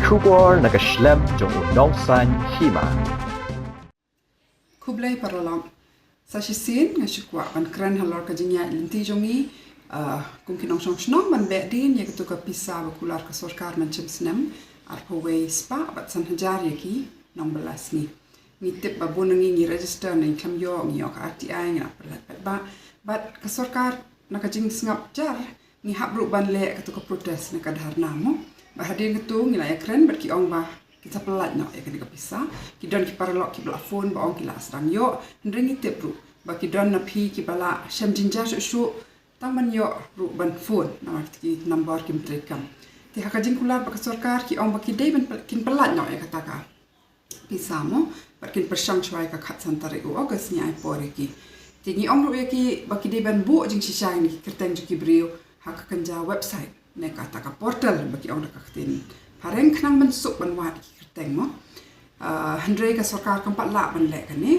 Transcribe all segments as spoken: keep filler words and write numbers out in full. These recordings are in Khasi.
Khubor na ka shlem jong u nongsan hima. Khublei paralok. Sa shisien nga shu kwah ban kren halor ka jingïaid lynti jong ngi, ah, kum ki nongshong shnong ban beh dien ïa katu ka pisa ba kular ka sorkar mynshem snem, arphew wei spah bad san hajar ïa ki nongbylla sngi. Ngi tip ba bun na ngi ngi register, ngi khlem ïoh, ngi ïoh ka R T I, ngi la pynlait paidbah. Bad ka sorkar na ka jingsngap jar ngi hap ruh ban leh katu ka protest ne ka dharna mo. Bad hadien katu ngi la ïakren bad ki ong ba ki sa pynlait noh ïa kane ka pisa. Ki don ki paralok kiba la phone ba ong ki la sdang ïoh, hynrei ngi tip ruh ba ki don na phi kiba la shem jynjar shuh shuh tang ban ïoh ruh ban phone namar ki number kim treikam. Te ha ka jingkular bad ka sorkar ki ong ba ki dei ban pyn-, kin pynlait noh ïa kata ka pisa mo, bad kin pyrshang shuwa ïa ka khatsan tarik u August, ngi ai por ïa ki. Te ngi ong ruh ïa ki ba ki dei ban buh jingshisha ïa ki kyrteng jong ki briew ha ka kynja website ne kata ka portal ba ki ong da ka ktien phareng, khnang ban suk ban wad ïa ki kyrteng mo. Ah, hynrei ka sorkar kam pat lah ban leh kane.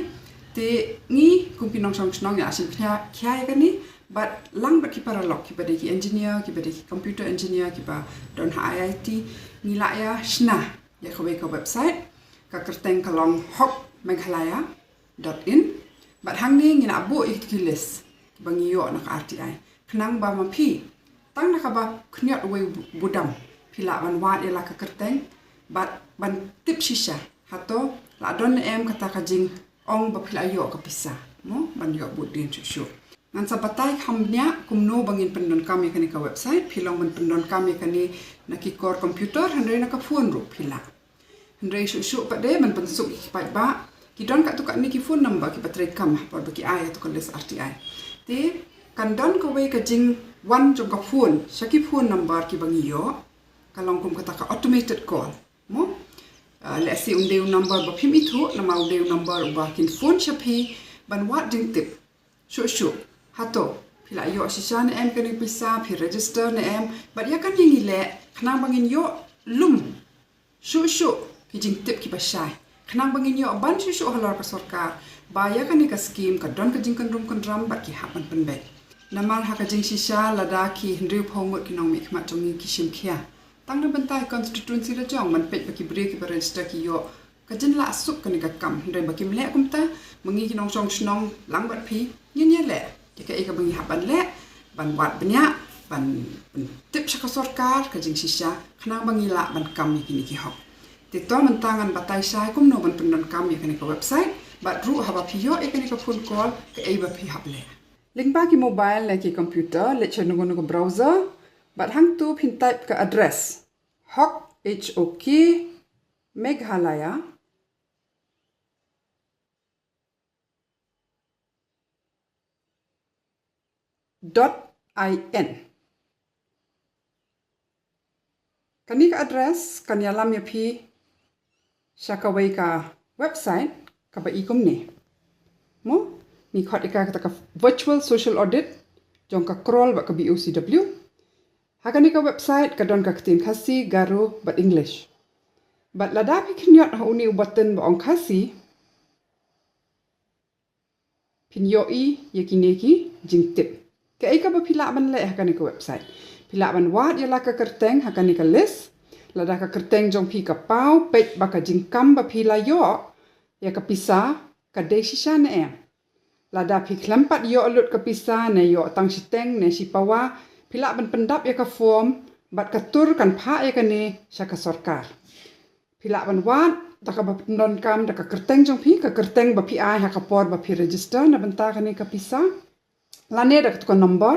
Te ngi kum ki nongshong shnong ngi la shim khia, khia ïa kane, bad lang bad ki paralok kiba dei ki engineer, kiba dei ki computer engineer, kiba don ha I I T, ngi la ïa shna ïa kawei ka website, ka kyrteng ka long hok meghalaya dot in. Bad hangne ngi la buh ïa ki list ba ngi ïoh na ka R T I. Khnang ba ma phi, tang na kaba khyndiat uwei bu-, budam, phi lah ban wad ïa la ka kyrteng bad ban tip shisha hato la don ne em kata ka jingong ba phi la ïoh ka pisa mo, ban ïoh bud dien shuh shuh. Ngan sa batai kham bniah kumno ba ngin pyndonkam ïa kane ka website. Phi long ban pyndonkam ïa kane na ki kor computer, hynrei na ka phone ruh phi lah. Hynrei shuh shuh pat de ban pynsuk ïa ki paidbah, ki don katto katne ki phone number kiba treikam ha por ba ki ai ïa katu ka list R T I. Te kan don kawei ka jingwan jong ka phone sha ki phone number kiba ngi ïoh, ka long kum kata ka automated call mo. Ah, lehse um dei u number ba phim ithuh, namar um dei u number uba kin phone sha phi ban wad jingtip shuh shuh hato phi la ïoh shisha ne em kane ka pisa, phi register ne em. Bad ïa kane ngi leh khnang ba ngin ïoh lum shuh shuh ki jingtip kiba shai, khnang ba ngin ïoh ban shuh shuh halor ka sorkar ba ïa kane ka skim ka don ka jingkynrum kynram bad ki hap ban pynbeit. Namar ha ka jingshisha lada ki hynriewphew ngut ki nongmihkhmat jong ngi ki shim khia tang na bynta ka constituency la jong, ban peit ba ki briew kiba register ki ïoh ka jinglah suk kane ka kam, hynrei ba kim leh kumta, ma ngi ki nongshong shnong lang bad phi ngin ïaleh ïa kaei kaba ngi hap ban leh, ban wad bniah, ban, ban tip sha ka sorkar ka jingshisha, khnang ba ngi lah ban kam ïa kine ki hok. Te to mynta ngan batai shai kumno ban pyndonkam ïa kane ka website, bad ruh haba phi ïoh ïa kane ka phone call, kaei ba phi hap leh. Lyngba ki mobile ne ki computer, leit sha kano kano ka browser, bad hangto phin type ka address. Hok, H O K, Meghalaya dot I N. Kane ka address kan ïalam ïa phi sha kawei ka website kaba i kumne. Mo, ngi khot ïa ka kata ka virtual social audit jong ka KROL bad ka B O C W. Ha kane ka website ka don ka ktien Khasi, Garo bad English. Bad lada phi khyndiat ha une u button ba ong Khasi, phin ïohi ïa kine ki jingtip. Kaei kaba phi lah ban leh ha kane ka website? Phi lah ban wad ïa la ka kyrteng ha kane ka list. Lada ka kyrteng jong phi ka paw, peit ba ka jingkam ba phi la ïoh ïa ka pisa ka dei shisha ne em. Lada phi khlem pat ïoh lut ka pisa ne ïoh tang shiteng ne shipawa, phi lah ban pyndap ïa ka form bad ka tur kan phah ïa kane sha ka sorkar. Phi lah ban wad da kaba pyndonkam da ka kyrteng jong phi, ka kyrteng ba phi ai ha ka por ba phi register na bynta kane ka pisa, lane da katu ka number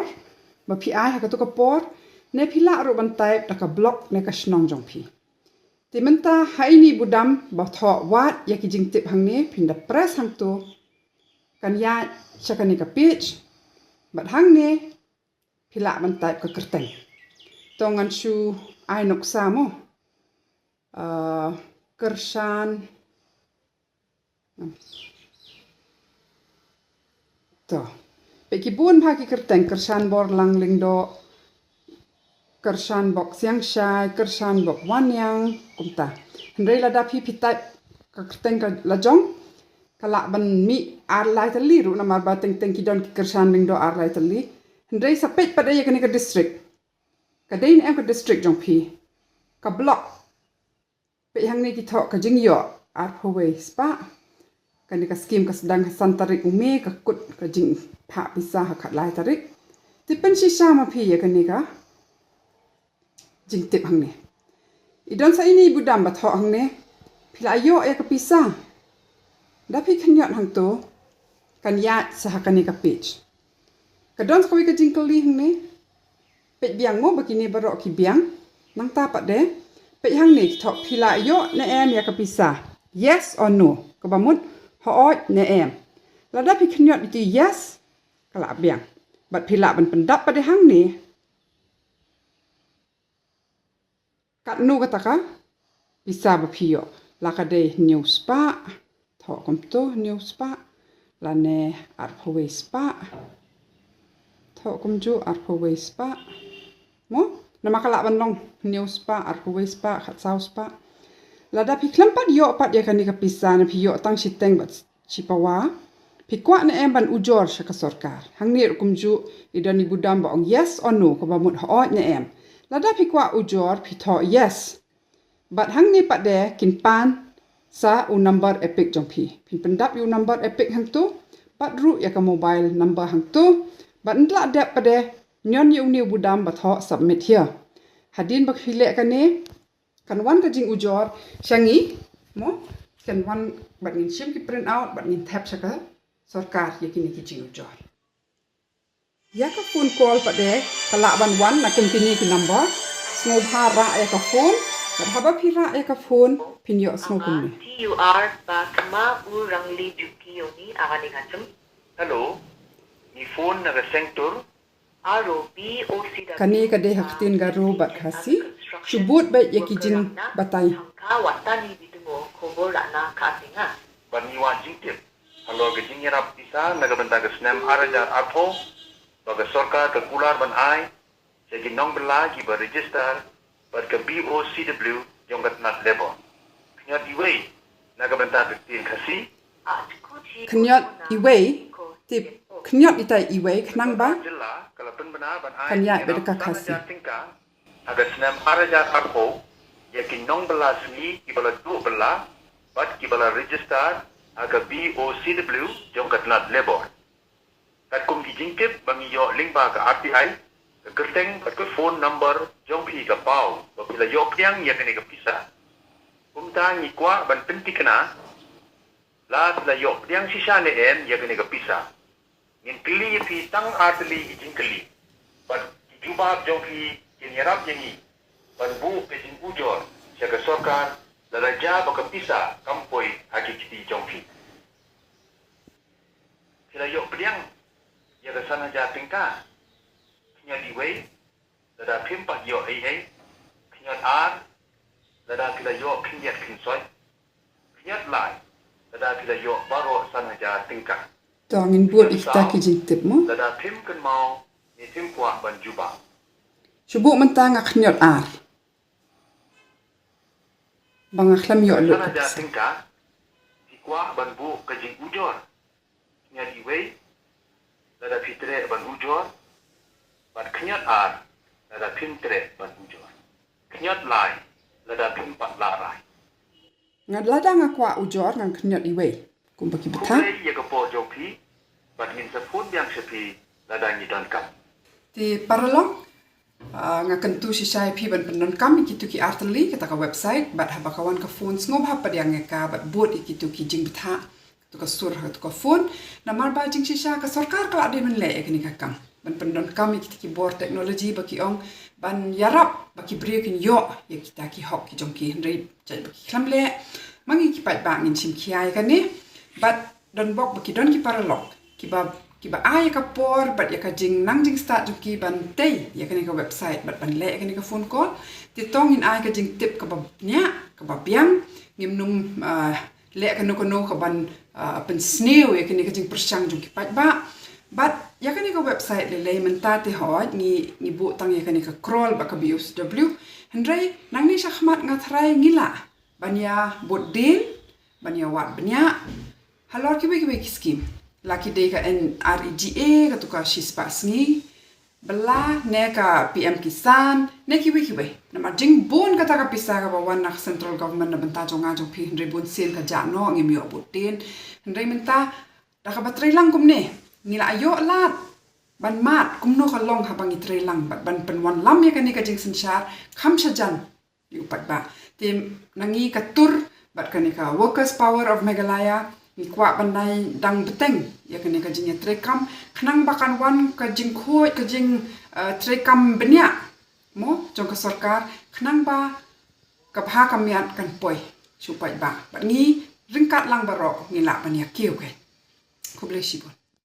ba phi ai ha katu ka por, ne phi lah ruh ban type da ka block ne ka shnong jong phi. Te mynta ha ine i budam ba thoh wad ïa ki jingtip hangne, phin da press hangto, kan ïaid sha kane ka page. Bad hangne phi lah ban type ka kyrteng. To ngan shu ai nuksa mo. Ah, kyrshan. To. Peit ki bun bha ki kyrteng, Kyrshan Borlang Lyngdoh, Kyrshan Bok Siangshai, Kyrshan Bok Waniang, kumta. Hynrei lada phi, phi type ka kyrteng ka la jong, ka lah ban mih ar lai tylli ruh, namar ba teng teng ki don ki Kyrshan Lyngdoh ar lai tylli. Hynrei sa peit pat ïa kane ka district. Ka dei ne em ka district jong phi? Ka block Peit hangne ki thoh ka jingïoh arphew wei spah. Kane ka skim ka sdang ha san tarik u May, ka kut ka jingphah pisa ha khatlai tarik. Te pynshisha ma phi ïa kane ka jingtip hangne. I don sa ine i budam ba thoh hangne, phi la ïoh ïa ka pisa? Da phi khynñiot hangto, kan ïaid sa ha kane ka page. Ka don sa kawei ka jingkylli hangne. Peit biang mo ba kine baroh ki biang. Nangta pat de, peit hangne ki thoh, phi la ïoh ne em ïa ka pisa? Yes or no? Kaba mut hooid ne em. Lada phi khynñiot ïa ki yes, ka la biang. Bad phi lah ban pyndap pat de hangne. Katno kata ka pisa ba phi ïoh? La ka dei hynñiew spah, thoh kumto, hynñiew spah, lane arphew wei spah, thoh kumjuh, arphew wei spah. Mo, namar ka lah ban long hynñiew spah, arphew wei spah, khatsaw spah. Lada phi khlem pat ïoh pat ïa kane ka pisa, ne phi ïoh tang shiteng bad shi pawa, phi kwah ne em ban ujor sha ka sorkar? Hangne ruh kumjuh, i don i budam ba ong yes or no, kaba mut hooid ne em. Lada phi kwah ujor, phi thoh yes. Bad hangne pat de kin pan sa u number EPIC jong phi. Phin pyndap ïa u number EPIC hangto, bad ruh ïa ka mobile number hangto. Bad ynda la dep pat de, ñion ïa une u budam ba thoh submit here. Hadien ba phi leh kane, kan wan ka jingujor sha ngi, mo, kan wan bad ngin shim ki print out, bad ngin thep sha ka sorkar ïa kine ki jingujor. Ïa ka phone call pat de, ka lah ban wan na kum kine ki number. Sngewbha rah ïa ka phone, bad haba phi rah ïa ka phone, phin ïohsngew kumne. T U R ba kma u rangli juki yoni agani ngachum. Hello, ngi phone na ka Sengtur. Aro B O C W. Kane ka dei ha ktien Garo bad Khasi. Shu bud beit ïa ki jingbatai. Ka watani bidngo khubor rana ka tinga. Bad ngi wad jingtip halor ka jingïarap pisa na ka bynta ka snem ar hajar arphew, ba ka sorkar ka kular ban ai sha ki nongbylla kiba register bad ka B O C W jong ka tnat Labour. Khñiot iwei na ka bynta ka ktien Khasi. Khñiot iwei, tip, khñiot itai iwei khnang ba jylla ka la pynbna ban ai kan ïaid bad ka Khasi. Tyngka ha ka snem ar hajar arphew ïa ki nongbylla sngi kiba la duh bylla bad kiba la register ha ka B O C W jong ka tnat Labour. Katkum ki jingtip ba ngi ïoh lyngba ka R T I, ka kyrteng bad ka phone number jong phi ka paw ba phi la ïoh pdiang ïa kane ka pisa. Kumta ngi kwah ban pynthikna, la phi la ïoh pdiang shisha ne em ïa kane ka pisa. Ngin kylli ïa phi tang ar tylli ki jingkylli, bad ki jubab jong phi kin ïarap ïa ngi ban buh ka jingujor sha ka sorkar lada jia ba ka pisa kam poi ha ki kti jong phi. Phi la ïoh pdiang ïa ka san hajar tyngka? Khñiot iwei, lada phim pat ïoh ei ei. Khñiot ar, lada phi la ïoh khyndiat khynsoit. Khñiot lai, lada phi la ïoh baroh san hajar tyngka. To ngin bud ïa kita ki jingtip mo. Lada phim kynmaw ne phim kwah ban jubab. Shu buh mynta, nga khñiot ar. Ba nga khlem ïoh lut ka pisa. San hajar tyngka, phi kwah ban buh ka jingujor. Khñiot iwei, lada phi treh ban ujor. Bad khñiot ar, lada phim treh ban ujor. Khñiot lai, lada phim pat lah rai. Nga, lada nga kwah ujor, ngan khñiot iwei. Kumba ki bthah. Khublei ïa ka por jong phi, bad ngin sa phone biang sha phi lada ngi donkam. Te paralok, ah, nga kyntu shisha ïa phi ban pyndonkam ïa kito ki ar tylli, kata ka website, bad haba ka wan ka phone, sngewbha pdiang ïa ka, bad bud ïa kito ki jingbthah, kato ka sur, kato ka phone. Namar ba jingshisha ka sorkar ka la dei ban leh ïa kane ka kam ban pyndonkam ïa kita ki bor technology, ba ki ong ban ïarap ba ki briew kin ïoh ïa kita ki hok ki jong ki, hynrei jait ba ki khlem leh, ma ngi ki paidbah ngin shim khia ïa kane. Bad don bok ba ki don ki paralok kiba, kiba ai ïa ka por bad ïa ka jingnang jingstad jong ki ban tei ïa kane ka website bad ban leh ïa kane ka phone call. Te to ngin ai ka jingtip kaba bniah, kaba biang, ngim nym, ah, leh kano kano kaban, ah, pynsniew ïa kane ka jingpyrshang jong ki paidbah. Bad ïa kane ka website lei lei mynta te hooid ngi, ngi buh tang ïa kane ka crawl bad ka B O C W. Hynrei nangne shakhmat nga tharai ngi lah ban ïa bud dien, ban ïa wad bniah halor kiwei kiwei ki skim. La ki dei ka N R E G A, kato ka shispah sngi. bylla ne ka P M Kisan ne kiwei kiwei. Namar jingbun kata ka pisa kaba wan na ka central government na bynta jong nga jong phi, hynrei bun sien ka jah noh, ngim ïoh bud dien. Hynrei mynta da kaba trei lang kumne, ngi la ïoh lad ban mad kumno ka long haba ngi trei lang bad ban pynwanlam ïa kane ka jingsynshar kham shajan ïa u paidbah. Te na ngi ka tur bad kane ka Workers Power of Meghalaya, ngi kwah ban dang bteng ïa kane ka jingïatreikam khnang ba kan wan ka jingkhuid, ka jing, eh, treikam bniah mo jong ka sorkar, khnang ba ka bha ka miat kan poi sha u paidbah. Bad ngi ryngkat lang baroh ngi lah ban ïa kiew keiñ. Khublei shibun.